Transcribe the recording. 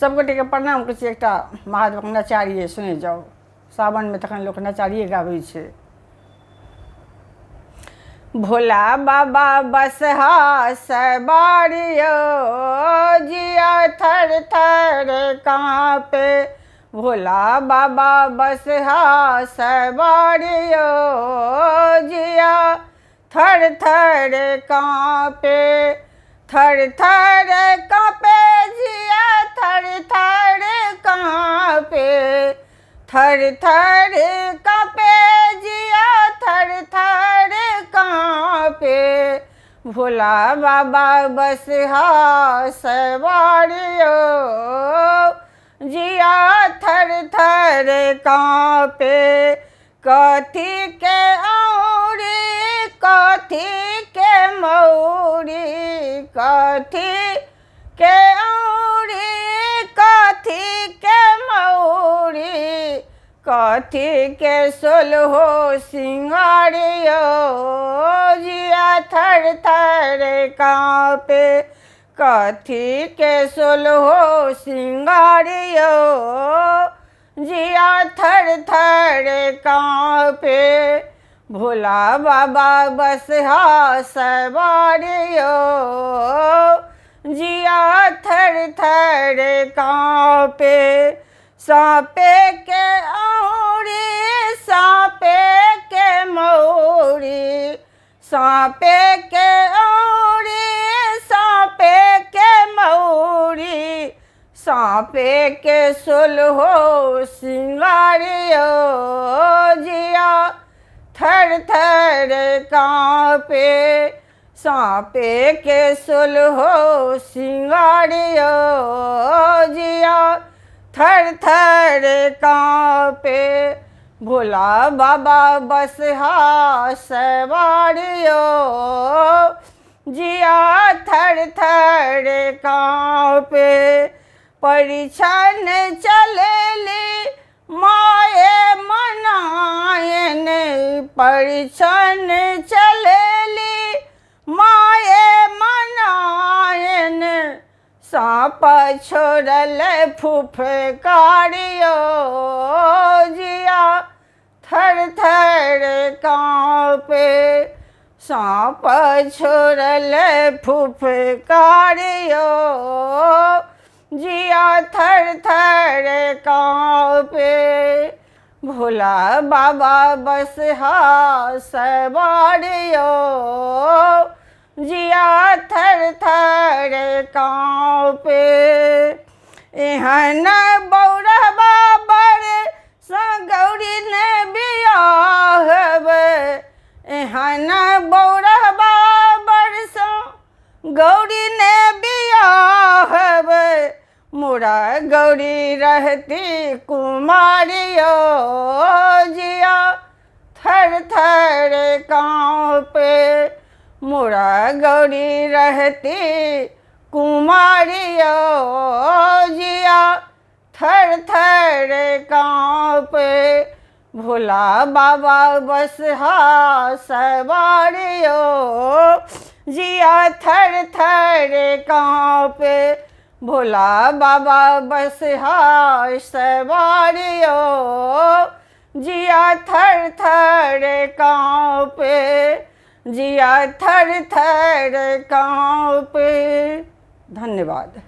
सभगोटेके प्रणाम करै छी। एकटा महादेवक नचारी अइ, सुनै जाउ। सावनमे तखन लोक नचारिए गाबै छै। भोला बाबा बसहा सवारियो, जिया थर थर काँपे। भोला बाबा बसहा सवारियो, जिया थर थर काँपे। थर थर काँपे जिया थर थर काँपे। थर थर काँपे जिया थर थर काँपे। भोला बाबा बसहा सवारियो, जिया थर थर काँपे। कथी के औरी कथी के मौरी, कथी के औरी कथी के मौरी, कथी के सोलहो सिंगारियो, जिया थर थर काँपे। कथी के सोलहो सिंगारियो, जिया थर थर काँपे। भोला बाबा बसहा सवारियो, जिया थर थर काँपे। साँपे के औरी साँपे के मौरी, साँपे के औरी साँपे के मौरी, साँपे के सोलहो सिंगारियो, जिया थर थर काँपे। साँपे के सोलहो सिंगारियो, जिया थर थर काँपे। भोला बाबा बसहा सवारियो, जिया थर थर काँपे। परिछन चलली माये मनायन, परिछन चलली माये मनायन, साँप छोड़ल फुफकारियो, जिया थर थर काँपे। साँप छोड़ल फुफकारियो, जिया थर थर काँपे। भोला बाबा बसहा सवारियो, जिया थर थर काँपे। एहन बौरहबा बर सँ गौरी ने बियाहबै, एहन बौरहबा बर सँ गौरी ने बियाहबै, मोरा गौरी रहती कुमारियो, जिया थर थर काँपे। मोरा गौरी रहती कुमारियो, जिया थर थर काँपे। भोला बाबा बसहा सवारियो, जिया थर थर काँपे। भोला बाबा बसहा सवारियो, जिया थर थर काँपे। जिया थर थर काँपे। धन्यवाद।